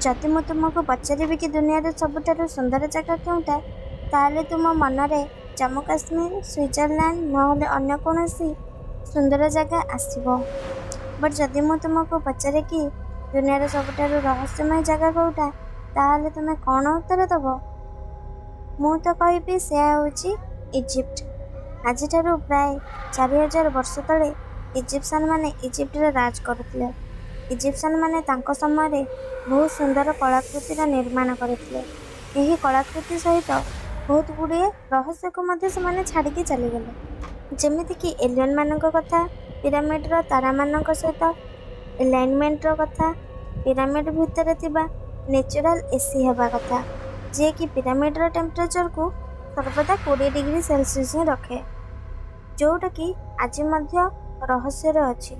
ଯଦି ମୁଁ ତୁମକୁ ପଚାରିବି କି ଦୁନିଆର ସବୁଠାରୁ ସୁନ୍ଦର ଜାଗା କେଉଁଟା, ତାହେଲେ ତୁମ ମନରେ ଜାମ୍ମୁ କାଶ୍ମୀର, ସୁଇଜରଲ୍ୟାଣ୍ଡ ନହେଲେ ଅନ୍ୟ କୌଣସି ସୁନ୍ଦର ଜାଗା ଆସିବ। ବଟ୍ ଯଦି ମୁଁ ତୁମକୁ ପଚାରେ କି ଦୁନିଆର ସବୁଠାରୁ ରହସ୍ୟମୟ ଜାଗା କେଉଁଟା, ତାହେଲେ ତୁମେ କ'ଣ ଉତ୍ତର ଦେବ? ମୁଁ ତ କହିବି, ସେୟା ହେଉଛି ଇଜିପ୍ଟ। ଆଜିଠାରୁ ପ୍ରାୟ 4000 ବର୍ଷ ତଳେ ଇଜିପ୍ସିଆନ୍ ମାନେ ଇଜିପ୍ଟରେ ରାଜ କରୁଥିଲେ। ଇଜିପ୍ସିଆନ୍ ମାନେ ତାଙ୍କ ସମୟରେ ବହୁତ ସୁନ୍ଦର କଳାକୃତିର ନିର୍ମାଣ କରିଥିଲେ। ଏହି କଳାକୃତି ସହିତ ବହୁତ ଗୁଡ଼ିଏ ରହସ୍ୟକୁ ମଧ୍ୟ ସେମାନେ ଛାଡ଼ିକି ଚାଲିଗଲେ, ଯେମିତିକି ଏଲିୟନ୍ ମାନଙ୍କ କଥା, ପିରାମିଡ଼ର ତାରାମାନଙ୍କ ସହିତ ଏଲାଇନମେଣ୍ଟର କଥା, ପିରାମିଡ଼ ଭିତରେ ଥିବା ନେଚୁରାଲ ଏସି ହେବା କଥା, ଯିଏକି ପିରାମିଡ଼ର ଟେମ୍ପରେଚରକୁ ସର୍ବଦା 20 ଡିଗ୍ରୀ ସେଲସିୟସ୍ ହିଁ ରଖେ, ଯେଉଁଟାକି ଆଜି ମଧ୍ୟ ରହସ୍ୟରେ ଅଛି।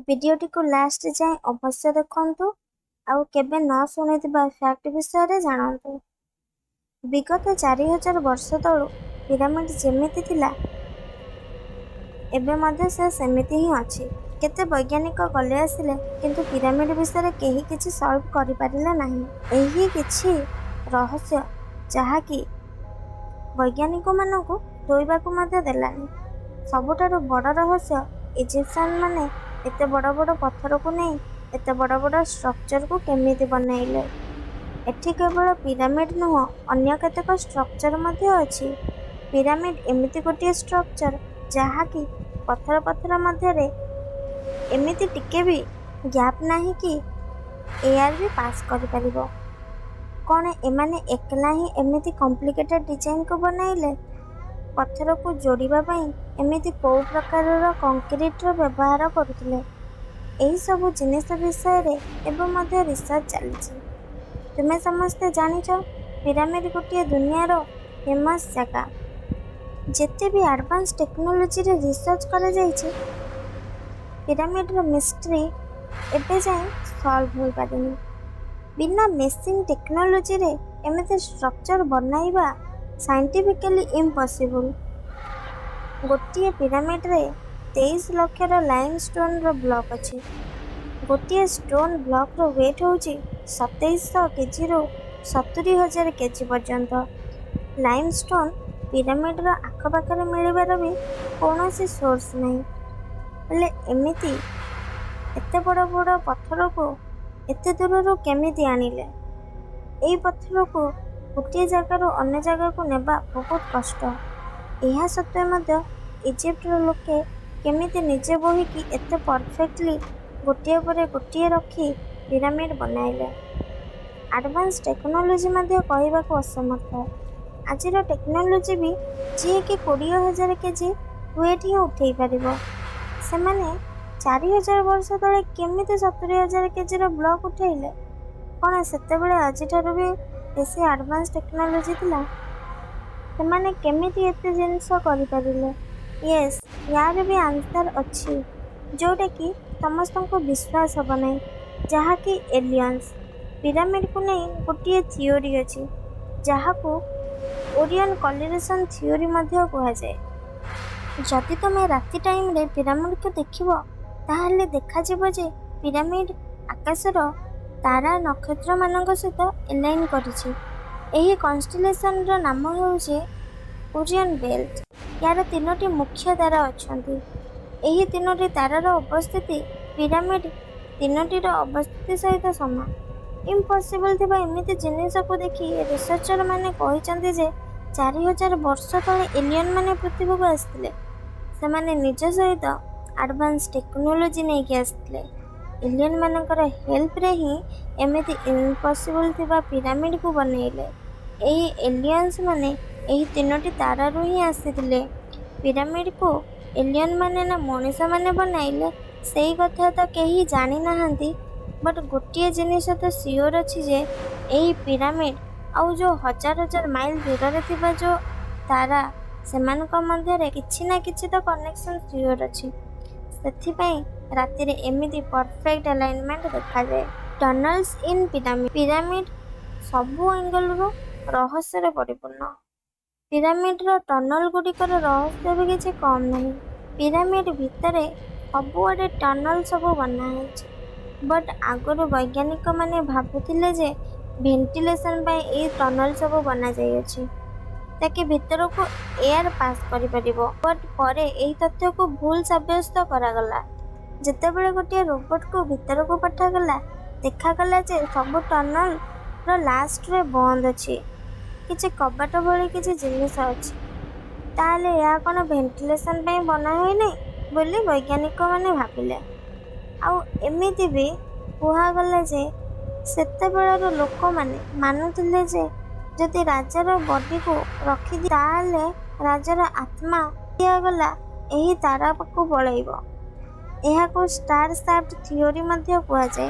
ଭିଡ଼ିଓଟିକୁ ଲାଷ୍ଟ ଯାଏଁ ଅବଶ୍ୟ ଦେଖନ୍ତୁ ଆଉ କେବେ ନ ଶୁଣିଥିବା ଫ୍ୟାକ୍ଟ ବିଷୟରେ ଜାଣନ୍ତୁ। ବିଗତ 4000 ବର୍ଷ ତଳୁ ପିରାମିଡ଼ ଯେମିତି ଥିଲା, ଏବେ ମଧ୍ୟ ସେ ସେମିତି ହିଁ ଅଛି। କେତେ ବୈଜ୍ଞାନିକ ଗଲେ ଆସିଲେ, କିନ୍ତୁ ପିରାମିଡ଼ ବିଷୟରେ କେହି କିଛି ସଲ୍ଭ କରିପାରିଲେ ନାହିଁ। ଏହି କିଛି ରହସ୍ୟ, ଯାହାକି ବୈଜ୍ଞାନିକମାନଙ୍କୁ ଶୋଇବାକୁ ମଧ୍ୟ ଦେଲାନି। ସବୁଠାରୁ ବଡ଼ ରହସ୍ୟ, ଇଜିପ୍ସିଆନ୍ ମାନେ ଏତେ ବଡ଼ ବଡ଼ ପଥରକୁ ନେଇ ଏତେ ବଡ଼ ବଡ଼ ଷ୍ଟ୍ରକ୍ଚରକୁ କେମିତି ବନାଇଲେ? ଏଠି କେବଳ ପିରାମିଡ଼ ନୁହଁ, ଅନ୍ୟ କେତେକ ଷ୍ଟ୍ରକ୍ଚର ମଧ୍ୟ ଅଛି। ପିରାମିଡ଼ ଏମିତି ଗୋଟିଏ ଷ୍ଟ୍ରକ୍ଚର, ଯାହାକି ପଥର ପଥର ମଧ୍ୟରେ ଏମିତି ଟିକେ ବି ଗ୍ୟାପ୍ ନାହିଁ କି ଏୟାର ବି ପାସ୍ କରିପାରିବ। କ'ଣ ଏମାନେ ଏକଲା ହିଁ ଏମିତି କମ୍ପ୍ଲିକେଟେଡ୍ ଡିଜାଇନକୁ ବନାଇଲେ? ପଥରକୁ ଯୋଡ଼ିବା ପାଇଁ ଏମିତି କେଉଁ ପ୍ରକାରର କଂକ୍ରିଟର ବ୍ୟବହାର କରୁଥିଲେ? ଏହିସବୁ ଜିନିଷ ବିଷୟରେ ଏବେ ମଧ୍ୟ ରିସର୍ଚ୍ଚ ଚାଲିଛି। ତୁମେ ସମସ୍ତେ ଜାଣିଛ, ପିରାମିଡ଼ ଗୋଟିଏ ଦୁନିଆର ଫେମସ୍ ଜାଗା। ଯେତେ ବି ଆଡ଼ଭାନ୍ସ ଟେକ୍ନୋଲୋଜିରେ ରିସର୍ଚ୍ଚ କରାଯାଇଛି, ପିରାମିଡ଼ର ମିଷ୍ଟ୍ରି ଏବେ ଯାଏଁ ସଲ୍ଭ ହୋଇପାରିନି। ବିନା ମେସିନ୍ ଟେକ୍ନୋଲୋଜିରେ ଏମିତି ଷ୍ଟ୍ରକ୍ଚର ବନାଇବା ସାଇଣ୍ଟିଫିକାଲି ଇମ୍ପସିବୁଲ୍। ଗୋଟିଏ ପିରାମିଡ଼ରେ 23 ଲକ୍ଷର ଲାଇମ୍ ଷ୍ଟୋନର ବ୍ଲକ୍ ଅଛି। ଗୋଟିଏ ଷ୍ଟୋନ୍ ବ୍ଲକ୍ର ୱେଟ୍ ହେଉଛି 2700 କେଜିରୁ 70,000 କେଜି ପର୍ଯ୍ୟନ୍ତ। ଲାଇମ୍ ଷ୍ଟୋନ୍ ପିରାମିଡ଼ର ଆଖପାଖରେ ମିଳିବାର ବି କୌଣସି ସୋର୍ସ ନାହିଁ। ହେଲେ ଏମିତି ଏତେ ବଡ଼ ବଡ଼ ପଥରକୁ ଏତେ ଦୂରରୁ କେମିତି ଆଣିଲେ? ଏଇ ପଥରକୁ ଗୋଟିଏ ଜାଗାରୁ ଅନ୍ୟ ଜାଗାକୁ ନେବା ବହୁତ କଷ୍ଟ। ଏହା ସତ୍ତ୍ୱେ ମଧ୍ୟ ଇଜିପ୍ଟର ଲୋକେ କେମିତି ନିଜେ ବୋହିକି ଏତେ ପରଫେକ୍ଟଲି ଗୋଟିଏ ପରେ ଗୋଟିଏ ରଖି ପିରାମିଡ଼ ବନାଇଲେ, ଆଡ଼ଭାନ୍ସ ଟେକ୍ନୋଲୋଜି ମଧ୍ୟ କହିବାକୁ ଅସମର୍ଥ। ଆଜିର ଟେକ୍ନୋଲୋଜି ବି ଯିଏକି 20,000 କେଜି ୱେଟ୍ ହିଁ ଉଠେଇ ପାରିବ, ସେମାନେ 4000 ବର୍ଷ ତଳେ କେମିତି 70,000 କେଜିର ବ୍ଲକ୍ ଉଠେଇଲେ? କ'ଣ ସେତେବେଳେ ଆଜିଠାରୁ ବି ବେଶୀ ଆଡ଼ଭାନ୍ସ ଟେକ୍ନୋଲୋଜି ଥିଲା? ସେମାନେ କେମିତି ଏତେ ଜିନିଷ କରିପାରିଲେ? ୟେସ୍, ୟାର ବି ଆନ୍ସର ଅଛି, ଯେଉଁଟାକି ସମସ୍ତଙ୍କୁ ବିଶ୍ୱାସ ହେବ ନାହିଁ, ଯାହାକି ଏଲିୟନ୍ସ। ପିରାମିଡ଼କୁ ନେଇ ଗୋଟିଏ ଥିଓରି ଅଛି, ଯାହାକୁ ଓରିଅନ୍ କନଷ୍ଟେଲେସନ୍ ଥିଓରି ମଧ୍ୟ କୁହାଯାଏ। ଯଦି ତୁମେ ରାତି ଟାଇମରେ ପିରାମିଡ଼କୁ ଦେଖିବ, ତାହେଲେ ଦେଖାଯିବ ଯେ ପିରାମିଡ଼ ଆକାଶର ତାରା ନକ୍ଷତ୍ରମାନଙ୍କ ସହିତ ଏଲାଇନ୍ କରିଛି। ଏହି କନଷ୍ଟେଲେସନର ନାମ ହେଉଛି ଓରିଅନ୍ ବେଲ୍ଟ। ୟାର ତିନୋଟି ମୁଖ୍ୟ ତାରା ଅଛନ୍ତି। ଏହି ତିନୋଟି ତାରାର ଅବସ୍ଥିତି ପିରାମିଡ଼ ତିନୋଟିର ଅବସ୍ଥିତି ସହିତ ସମାନ। ଇମ୍ପସିବଲ୍ ଥିବା ଏମିତି ଜିନିଷକୁ ଦେଖି ରିସର୍ଚ୍ଚର ମାନେ କହିଛନ୍ତି ଯେ 4000 ବର୍ଷ ତଳେ ଏଲିୟନ୍ ମାନେ ପୃଥିବୀକୁ ଆସିଥିଲେ। ସେମାନେ ନିଜ ସହିତ ଆଡ଼ଭାନ୍ସ ଟେକ୍ନୋଲୋଜି ନେଇକି ଆସିଥିଲେ। ଏଲିୟନ୍ ମାନଙ୍କର ହେଲ୍ପରେ ହିଁ ଏମିତି ଇମ୍ପସିବଲ୍ ଥିବା ପିରାମିଡ଼କୁ ବନେଇଲେ। ଏହି ଏଲିୟନ୍ସ ମାନେ ଏହି ତିନୋଟି ତାରାରୁ ହିଁ ଆସିଥିଲେ। ପିରାମିଡ଼କୁ ଏଲିୟନ୍ ମାନେ ନା ମଣିଷମାନେ ବନାଇଲେ, ସେଇ କଥା ତ କେହି ଜାଣିନାହାନ୍ତି। ବଟ୍ ଗୋଟିଏ ଜିନିଷ ତ ସିଓର ଅଛି ଯେ ଏହି ପିରାମିଡ଼ ଆଉ ଯେଉଁ ହଜାର ହଜାର ମାଇଲ ଦୂରରେ ଥିବା ଯେଉଁ ତାରା, ସେମାନଙ୍କ ମଧ୍ୟରେ କିଛି ନା କିଛି ତ କନେକ୍ସନ୍ ସିଓର ଅଛି। ସେଥିପାଇଁ ରାତିରେ ଏମିତି ପରଫେକ୍ଟ ଆଲାଇନମେଣ୍ଟ ଦେଖାଯାଏ। ଟନଲ୍ସ ଇନ୍ ପିରାମିଡ଼। ପିରାମିଡ଼ ସବୁ ଆଙ୍ଗେଲରୁ ରହସ୍ୟରେ ପରିପୂର୍ଣ୍ଣ। ପିରାମିଡ଼ର ଟନଲ ଗୁଡ଼ିକର ରହସ୍ୟ ବି କିଛି କମ୍ ନାହିଁ। ପିରାମିଡ଼ ଭିତରେ ସବୁଆଡ଼େ ଟନଲ ସବୁ ବନା ହେଇଛି। ବଟ୍ ଆଗରୁ ବୈଜ୍ଞାନିକମାନେ ଭାବୁଥିଲେ ଯେ ଭେଣ୍ଟିଲେସନ୍ ପାଇଁ ଏହି ଟନଲ୍ ସବୁ ବନାଯାଇଅଛି, ତାକି ଭିତରକୁ ଏୟାର ପାସ୍ କରିପାରିବ। ବଟ୍ ପରେ ଏହି ତଥ୍ୟକୁ ଭୁଲ ସାବ୍ୟସ୍ତ କରାଗଲା। ଯେତେବେଳେ ଗୋଟିଏ ରୋବୋଟକୁ ଭିତରକୁ ପଠାଗଲା, ଦେଖାଗଲା ଯେ ସବୁ ଟନଲର ଲାଷ୍ଟରେ ବନ୍ଦ ଅଛି, କିଛି କବାଟ ଭଳି କିଛି ଜିନିଷ ଅଛି। ତାହେଲେ ଏହା କ'ଣ ଭେଣ୍ଟିଲେସନ୍ ପାଇଁ ବନା ହୋଇନାହିଁ ବୋଲି ବୈଜ୍ଞାନିକମାନେ ଭାବିଲେ। ଆଉ ଏମିତି ବି କୁହାଗଲା ଯେ ସେତେବେଳର ଲୋକମାନେ ମାନୁଥିଲେ ଯେ ଯଦି ରାଜାର ବଡିକୁ ରଖି ତାହେଲେ ରାଜାର ଆତ୍ମା ଦିଆଗଲା ଏହି ତାରାକୁ ପଳେଇବ। ଏହାକୁ ଷ୍ଟାର ସାଫ୍ଟ ଥିଓରି ମଧ୍ୟ କୁହାଯାଏ।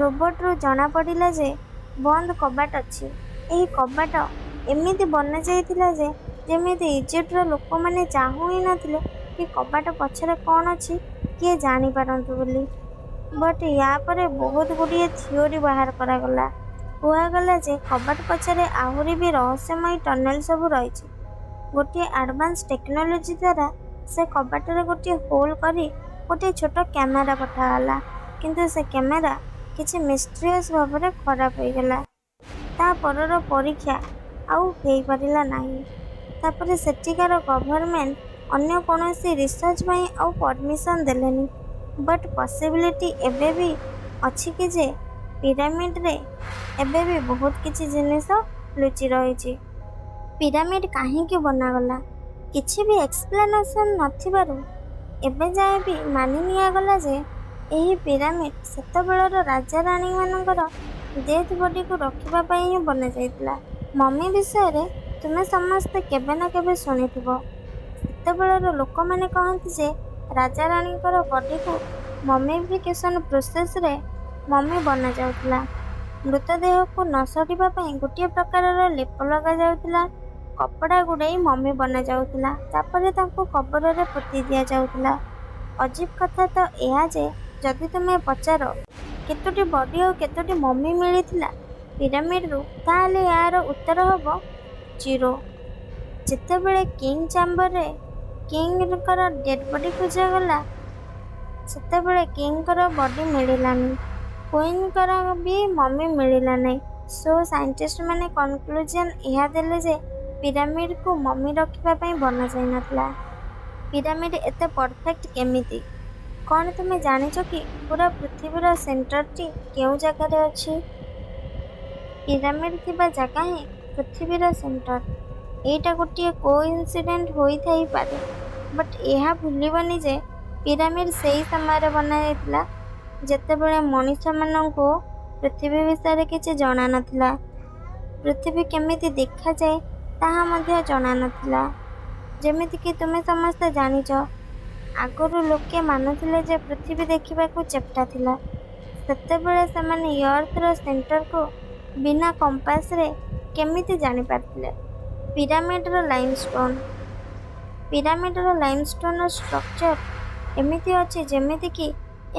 ରୋବୋଟରୁ ଜଣାପଡ଼ିଲା ଯେ ବନ୍ଦ କବାଟ ଅଛି। ଏହି କବାଟ ଏମିତି ବନାଯାଇଥିଲା ଯେ ଯେମିତି ଇଜିପ୍ଟର ଲୋକମାନେ ଚାହୁଁ ହିଁ ନଥିଲେ କି କବାଟ ପଛରେ କ'ଣ ଅଛି କିଏ ଜାଣିପାରନ୍ତୁ ବୋଲି। ବଟ୍ ୟା ପରେ ବହୁତ ଗୁଡ଼ିଏ ଥିଓରି ବାହାର କରାଗଲା। କୁହାଗଲା ଯେ କବାଟ ପଛରେ ଆହୁରି ବି ରହସ୍ୟମୟୀ ଟନେଲ ସବୁ ରହିଛି। ଗୋଟିଏ ଆଡଭାନ୍ସ ଟେକ୍ନୋଲୋଜି ଦ୍ୱାରା ସେ କବାଟରେ ଗୋଟିଏ ହୋଲ୍ କରି ଗୋଟିଏ ଛୋଟ କ୍ୟାମେରା ପଠାଗଲା, କିନ୍ତୁ ସେ କ୍ୟାମେରା କିଛି ମିଷ୍ଟ୍ରିୟସ୍ ଭାବରେ ଖରାପ ହୋଇଗଲା। ତା ପରର ପରୀକ୍ଷା ଆଉ ହେଇପାରିଲା ନାହିଁ। ତାପରେ ସେଠିକାର ଗଭର୍ଣ୍ଣମେଣ୍ଟ ଅନ୍ୟ କୌଣସି ରିସର୍ଚ୍ଚ ପାଇଁ ଆଉ ପରମିସନ୍ ଦେଲେନି। ବଟ୍ ପସିବିଲିଟି ଏବେ ବି ଅଛି କି ଯେ ପିରାମିଡ଼ରେ ଏବେ ବି ବହୁତ କିଛି ଜିନିଷ ଲୁଚି ରହିଛି। ପିରାମିଡ଼ କାହିଁକି ବନାଗଲା, କିଛି ବି ଏକ୍ସପ୍ଲେନେସନ୍ ନଥିବାରୁ ଏବେ ଯାଏଁ ବି ମାନି ନିଆଗଲା ଯେ ଏହି ପିରାମିଡ଼ ସେତେବେଳର ରାଜାରାଣୀମାନଙ୍କର ଡେଥ୍ ବଡିକୁ ରଖିବା ପାଇଁ ହିଁ ବନାଯାଇଥିଲା। ମମି ବିଷୟରେ ତୁମେ ସମସ୍ତେ କେବେ ନା କେବେ ଶୁଣିଥିବ। ସେତେବେଳର ଲୋକମାନେ କହନ୍ତି ଯେ ରାଜାରାଣୀଙ୍କର ବଡିକୁ ମମିଫିକେସନ୍ ପ୍ରୋସେସରେ ମମି ବନାଯାଉଥିଲା। ମୃତଦେହକୁ ନ ସଢ଼ିବା ପାଇଁ ଗୋଟିଏ ପ୍ରକାରର ଲେପ ଲଗାଯାଉଥିଲା, କପଡ଼ା ଗୁଡ଼ାଇ ମମି ବନାଯାଉଥିଲା, ତାପରେ ତାଙ୍କୁ କବରରେ ପୋତି ଦିଆଯାଉଥିଲା। ଅଜୀବ କଥା ତ ଏହା ଯେ ଯଦି ତୁମେ ପଚାର କେତୋଟି ବଡି ଆଉ କେତୋଟି ମମି ମିଳିଥିଲା ପିରାମିଡ଼ରୁ, ତାହେଲେ ଏହାର ଉତ୍ତର ହେବ ଜିରୋ। ଯେତେବେଳେ କିଙ୍ଗ ଚାମ୍ବରରେ କିଙ୍ଗଙ୍କର ଡେଡ୍ ବଡି ଖୋଜାଗଲା, ସେତେବେଳେ କିଙ୍ଗଙ୍କର ବଡି ମିଳିଲାନି, କୁଇନଙ୍କର ବି ମମି ମିଳିଲା ନାହିଁ। ସୋ ସାଇଣ୍ଟିଷ୍ଟମାନେ କନକ୍ଲୁଜନ ଏହା ଦେଲେ ଯେ ପିରାମିଡ଼କୁ ମମି ରଖିବା ପାଇଁ ବନାଯାଇନଥିଲା। ପିରାମିଡ଼ ଏତେ ପରଫେକ୍ଟ କେମିତି? କ'ଣ ତୁମେ ଜାଣିଛ କି ପୁରା ପୃଥିବୀର ସେଣ୍ଟରଟି କେଉଁ ଜାଗାରେ ଅଛି? ପିରାମିଡ଼ ଥିବା ଜାଗା ହିଁ ପୃଥିବୀର ସେଣ୍ଟର। ଏଇଟା ଗୋଟିଏ କୋଇନ୍ସିଡେଣ୍ଟ ହୋଇଥାଇପାରେ, ବଟ୍ ଏହା ଭୁଲିବନି ଯେ ପିରାମିଡ଼ ସେହି ସମୟରେ ବନାଯାଇଥିଲା ଯେତେବେଳେ ମଣିଷମାନଙ୍କୁ ପୃଥିବୀ ବିଷୟରେ କିଛି ଜଣା ନଥିଲା, ପୃଥିବୀ କେମିତି ଦେଖାଯାଏ ତାହା ମଧ୍ୟ ଜଣା ନଥିଲା। ଯେମିତିକି ତୁମେ ସମସ୍ତେ ଜାଣିଛ, ଆଗରୁ ଲୋକେ ମାନୁଥିଲେ ଯେ ପୃଥିବୀ ଦେଖିବାକୁ ଚେପ୍ଟା ଥିଲା। ସେତେବେଳେ ସେମାନେ ଅର୍ଥର ସେଣ୍ଟରକୁ ବିନା କମ୍ପାସରେ କେମିତି ଜାଣିପାରିଥିଲେ? ପିରାମିଡ଼ର ଲାଇମଷ୍ଟୋନର ଷ୍ଟ୍ରକ୍ଚର ଏମିତି ଅଛି ଯେମିତିକି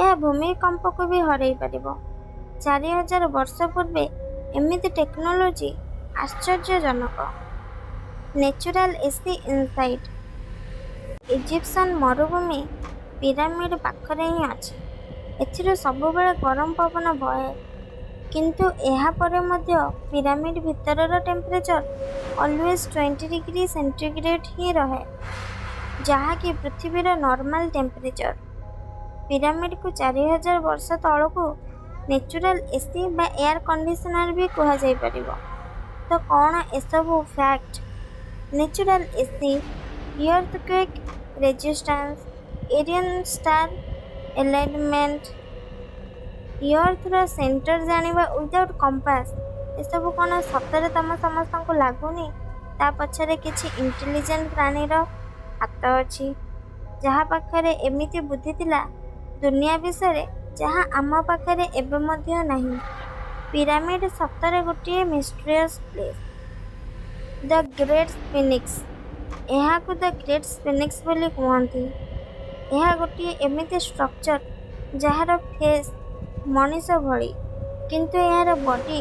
ଏହା ଭୂମିକମ୍ପକୁ ବି ହରାଇ ପାରିବ। 4000 ବର୍ଷ ପୂର୍ବେ ଏମିତି ଟେକ୍ନୋଲୋଜି ଆଶ୍ଚର୍ଯ୍ୟଜନକ। Natural AC inside. Egyptian ମରୁଭୂମି ପିରାମିଡ଼ ପାଖରେ ହିଁ ଅଛି। ଏଥିରୁ ସବୁବେଳେ ଗରମ ପବନ ବହେ, କିନ୍ତୁ ଏହା ପରେ ମଧ୍ୟ ପିରାମିଡ଼ ଭିତରର ଟେମ୍ପରେଚର ଅଲୱେଜ୍ 20 ଡିଗ୍ରୀ ସେଣ୍ଟିଗ୍ରେଡ୍ ହିଁ ରହେ, ଯାହାକି ପୃଥିବୀର ନର୍ମାଲ ଟେମ୍ପରେଚର। ପିରାମିଡ଼କୁ 4000 ବର୍ଷ ତଳକୁ ନେଚୁରାଲ ଏସି ବା ଏୟାର କଣ୍ଡିସନର ବି କୁହାଯାଇପାରିବ। ତ କ'ଣ ଏସବୁ fact, natural AC, earthquake resistance, Orion star alignment, ଅର୍ଥର centre ଜାଣିବା ୱିଦାଉଟ୍ କମ୍ପାସ, ଏସବୁ କ'ଣ ସତରେ ତମ ସମସ୍ତଙ୍କୁ ଲାଗୁନି ତା ପଛରେ କିଛି ଇଣ୍ଟେଲିଜେଣ୍ଟ ପ୍ରାଣୀର ହାତ ଅଛି, ଯାହା ପାଖରେ ଏମିତି ବୁଦ୍ଧି ଥିଲା ଦୁନିଆ ବିଷୟରେ, ଯାହା ଆମ ପାଖରେ ଏବେ ମଧ୍ୟ ନାହିଁ? ପିରାମିଡ଼ ସତରେ ଗୋଟିଏ ମିଷ୍ଟ୍ରିୟସ୍ ପ୍ଲେସ୍। The great ସ୍ଫିନିକ୍ସ। ଏହାକୁ ଦ ଗ୍ରେଟ୍ ସ୍ଫିନିକ୍ସ ବୋଲି କୁହନ୍ତି। ଏହା ଗୋଟିଏ ଏମିତି ଷ୍ଟ୍ରକ୍ଚର ଯାହାର ଫେସ୍ ମଣିଷ ଭଳି, କିନ୍ତୁ ଏହାର ବଡି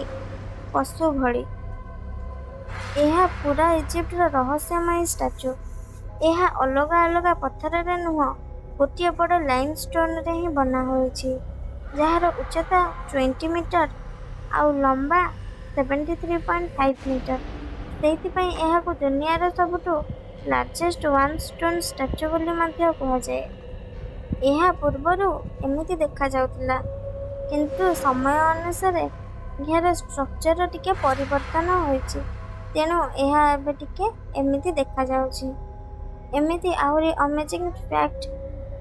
ପଶୁ ଭଳି। ଏହା ପୁରା ଇଜିପ୍ଟର ରହସ୍ୟମୟୀ ଷ୍ଟାଚୁ। ଏହା ଅଲଗା ଅଲଗା ପଥରରେ ନୁହଁ, ଗୋଟିଏ ବଡ଼ ଲାଇମଷ୍ଟୋନରେ ହିଁ ବନା ହୋଇଛି। ଯାହାର ଉଚ୍ଚତା 20 ମିଟର ଆଉ ଲମ୍ବା 73.5 ମିଟର। ସେଇଥିପାଇଁ ଏହାକୁ ଦୁନିଆର ସବୁଠୁ ଲାର୍ଜେଷ୍ଟ ୱାନ୍ ଷ୍ଟୋନ୍ ଷ୍ଟାଚୁ ବୋଲି ମଧ୍ୟ କୁହାଯାଏ। ଏହା ପୂର୍ବରୁ ଏମିତି ଦେଖାଯାଉଥିଲା, କିନ୍ତୁ ସମୟ ଅନୁସାରେ ଏହାର ଷ୍ଟ୍ରକ୍ଚର ଟିକେ ପରିବର୍ତ୍ତନ ହୋଇଛି। ତେଣୁ ଏହା ଏବେ ଟିକେ ଏମିତି ଦେଖାଯାଉଛି। ଏମିତି ଆହୁରି ଅମେଜିଂ ଫ୍ୟାକ୍ଟ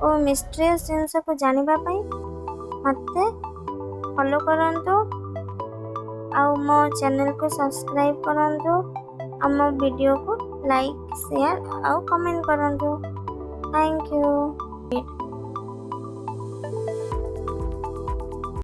ଓ ମିଷ୍ଟ୍ରିୟସ୍ ଜିନିଷକୁ ଜାଣିବା ପାଇଁ ମୋତେ ଫଲୋ କରନ୍ତୁ ଆଉ ମୋ ଚ୍ୟାନେଲକୁ ସବସ୍କ୍ରାଇବ୍ କରନ୍ତୁ ଆଉ ମୋ ଭିଡ଼ିଓକୁ ଲାଇକ୍, ସେୟାର ଆଉ କମେଣ୍ଟ କରନ୍ତୁ। Thank you.